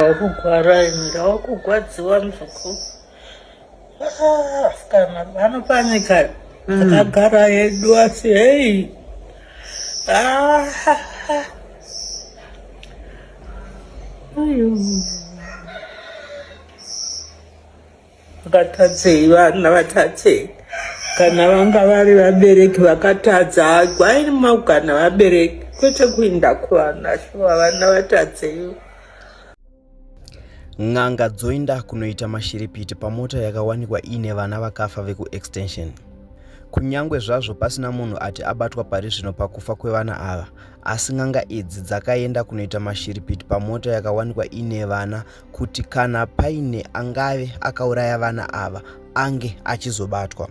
Ndakugwara ini, ndakugwadziwa muzukuru. Ah, asikana pano panyika takagara yedu asi hei. Ah, ayo. Vakatadzei vana vatadzei? Kana vanga vari vabereki vakatadza gwaini maugana vabereki kwete kuinda kuvana shuwa vana vatadzei. N'anga dzoinda kunoita mashiripiti pamota yakawanikwa iine vana vakafa vekuextension. Kunyangwe zvazvo pasina munhu ati abatwa pari zvino pakufa kwevana ava, asi n'anga idzi dzakaenda kunoita mashiripiti pamota yakawanikwa iine vana kuti kana paine angave akauraya vana ava ange achizobatwa.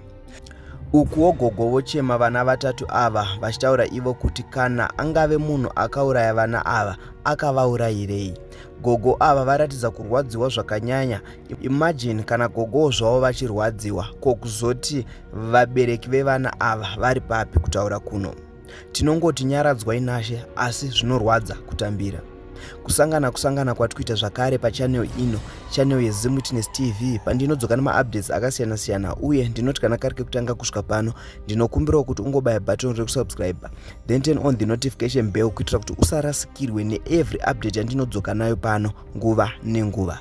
Ukuwo gogo vochema vana vatatu ava vachitaura ivo kuti kana angave munhu akauraya vana ava akavaurayirei. Gogo ava varatidza kurwadziwa zvakanyanya. Imagine kana gogowo zvavo vachirwadziwa ko kuzoti vabereki vevana ava vari papi kutaura kuno. Tinongoti nyaradzwai Nashe asi zvinorwadza kutambira. Kusangana kusangana kwatikuita zvakare pachannel ino, channel yeZim Witness TV, pandinodzoka nemaupdates akasiyana siyana uye ndinoti kana kari kekutanga kusvika pano ndinokumbirawo kuti ungobaya button rekusubscribe then turn on the notification bell kuitira kuti usarasikirwe neevery update yandinodzoka nayo pano nguva nenguva.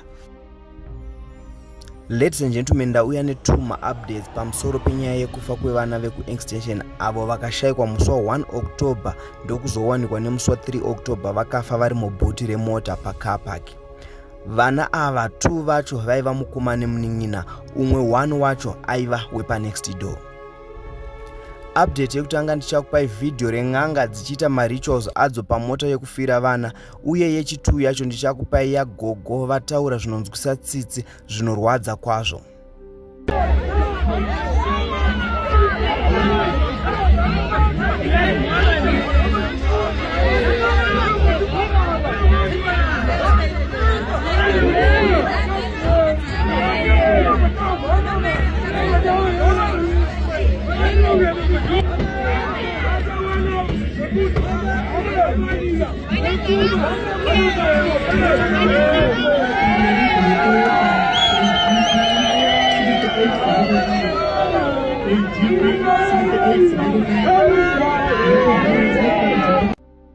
Ladies and gentlemen, ndauya netwo maupdates pamusoro penyaya yekufa kwevana vekuextension avo vakashaikwa musi wa1 October ndokuzowanikwa nemusi wa3 October vakafa vari mubhuti remota pacar park. Vana ava two vacho vaiva mukoma nemunin'ina, umwe one wacho aiva wepanext door. Update yekutanga ndichakupai vhidhiyo ren'anga dzichiita marituals adzo pamota yekufira vana uye yechituu yacho ndichakupai yagogo vataura zvinonzwisa tsitsi zvinorwadza kwazvo.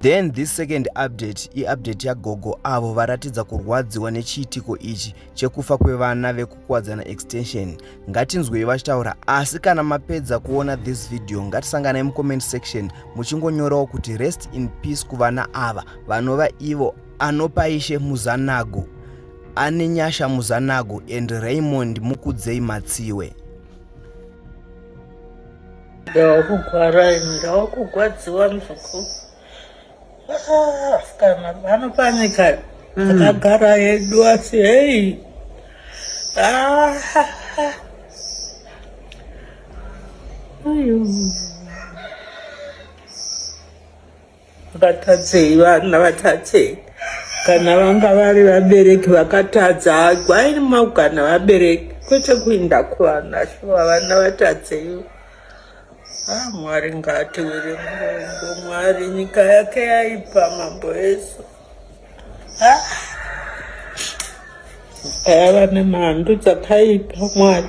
Then this second update iupdate yagogo avo varatidza kurwadziwa nechiitiko ichi chekufa kwevana vekukuwadzana extension. Ngatinzwei vachitaura asi kana mapedza kuona this video ngatisanganai mucomment section muchingonyorawo kuti rest in peace kuvana ava vanova ivo Anopaishe Muzanago, Anenyasha Muzanago and Raymond Mukudzei Matsiwe. Ndakugwara ini, ndakugwadziwa muzukuru. Ah, asikana pano panyika takagara yedu asi hei. Ah, ayo. Vakatadzei vana vatadzei? Kana vanga vari vabereki vakatadza gwaini maugana vabereki kwete kuinda kuvana shuwa vana vatadzei. Ah, Mwari ngaatiwire murombo Mwari nyika yake yaipa mambo Yesu. Ah, nyika yava nemhandu dzakaipa Mwari.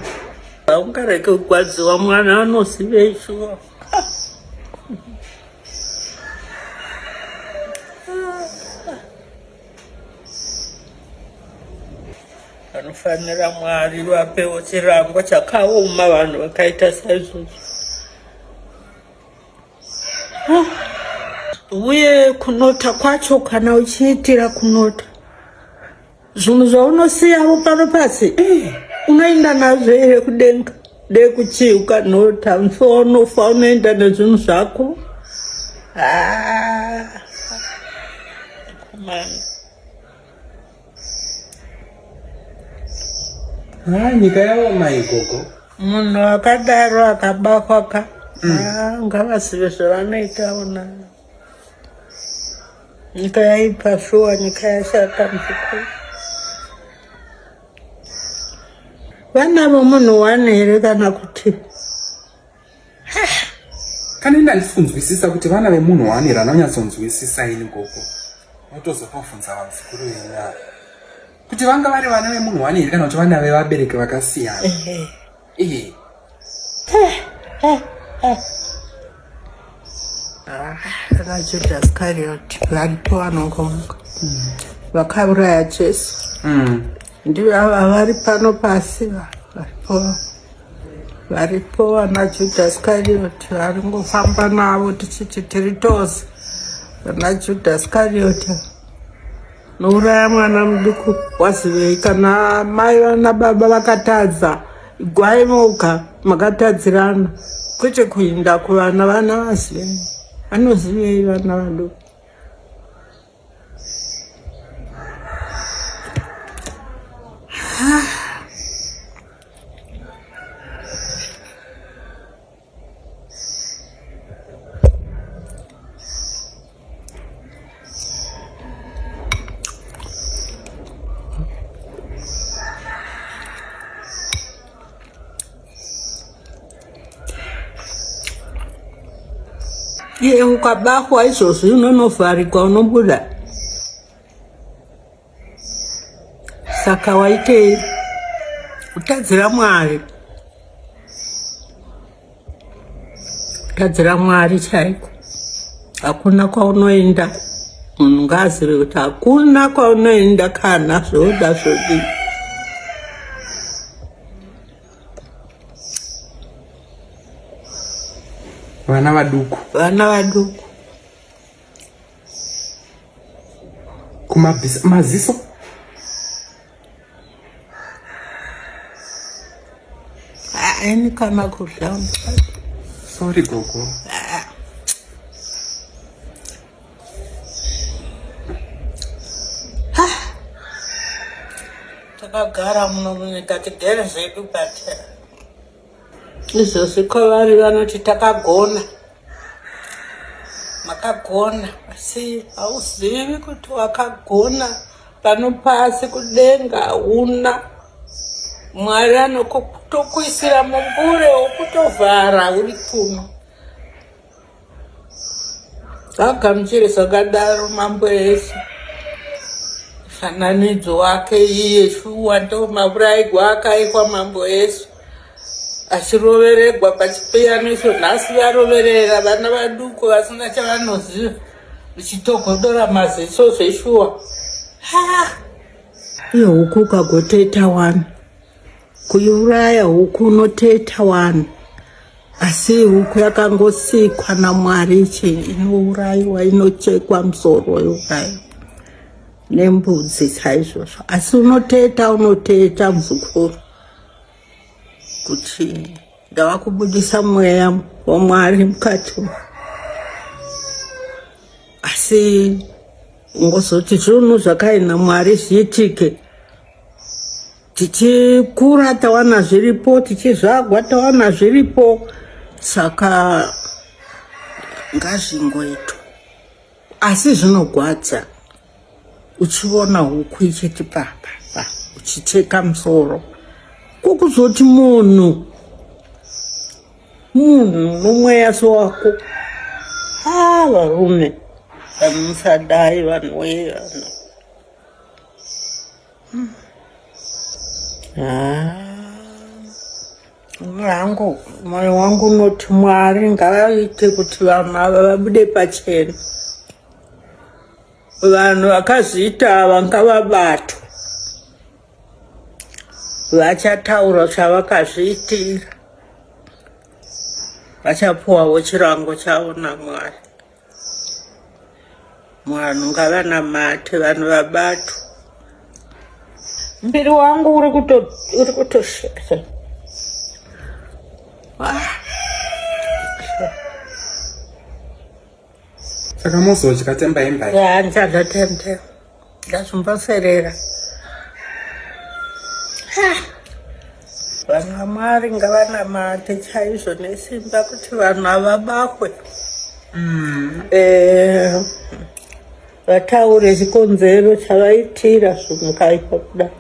Haungarege kugwadziwa mwana anozivei shuwa. Vanofanira Mwari vapewo chirango chakaoma vanhu vakaita saizvozvo. Uye kunota kwacho kana uchiitira kunota zvinhu zvaunosiyawo pano pasi eh, unoenda nazvo here kudenga dekuchii ukanota musi waunofa unoenda nezvinhu zvako ah, Ah, nyika yaoma igogo. Munhu akadaro akabakwa ka mm. ah, ngavazive zvavanoita ona. Nyika yaipa shuwa, nyika yashata muzukuru. Vana vomunhu one here kana kuti kana ini handisi kunzwisisa kuti vana vemunhu one here anonyatsonzwisisa ini gogo. Unotozotobvunza vamuzukuru venyu ava. Kuti vanga vari vana vemunhu wani here kana kuti vana vevabereki vakasiyana? Ehe. Ana Judas Iscariot varipo vanongomuka vakauraya Jesu. Ndivo ava vari pano pasi varipo varipo vana Judas Iscariot vari ngofamba navo tichiti tiri tose vana Judas Iscariot nouraya mwana muduku wazivei kana mai vana baba vakatadza gwai moga makatadzirana kwete kuinda kuvana vana vazivei vanozivei vana vaduku. Iye ukabahwa izvozvi unonovharigwa unobuda. Saka waitei? Kutadzira Mwari. Kutadzira Mwari chaiko. Hakuna kwaunoenda. Munhu ngaazive kuti hakuna kwaunoenda kana zvoda zvodii. Vana vaduku. Vana vaduku. Kumabvisa maziso. Ini kana kudya. Sorry gogo. Takagara muno munyika tigere zvedu but izvozvi kwavari vanoti takagona makagona asi hauzivi kuti wakagona pano pasi kudenga hauna mwari anokutokuisira mumbure wokutovhara uri kuno Vagamuchire zvakadaro mambo Yesu. Mufananidzo wake iye shuwa ndo maurayigwa akaikwa mambo Yesu achiroveregwa pachipiyaniso. Nhasi varoverera vana vaduku vasina chavanoziva vichitogodora maziso zveshuwa. Ha! Iyo huku ukagoteta wani kuiuraya huku unoteta wani asi huku yakangosikwa namwari ichi inourayiwa inochekwa musoro yourayiwa nembudzi chaizvozvo asi unoteta unoteta muzukuru kuti ndava kubudisa mweya wamwari mukati asi ungozoti zvinhu zvakaina mwari zviitike tichikura tawana zviripo tichizvagwa tawana zviripo saka ngazvingoitwa asi zvinogwadza uchiona huku ichiti papapa uchicheka musoro kokuzoti munhu munhu nomweya sowako ha varume vamusadai vanhu wee vanhu Hangu moyo wangu unoti Mwari ngavaite kuti vanhu ava vabude pachena. Vanhu vakazviita ava ngavabatwe, vachataura chavakazviitira, vachapuwawo chirango chavo naMwari. Vanhu ngavanamate, vanhu vabatwe. Mbiri wangu uri kuto uri kutosheka. Ah. Saka mozodya temba imba. Ya, ndichadya temba. Ndazvimboserera. Vanhu vaMwari ngavanamate chaizvo nesimba kuti vanhu havabakwe. Eh, vataure chikonzero chavaitira zvinhu kaipa kudai.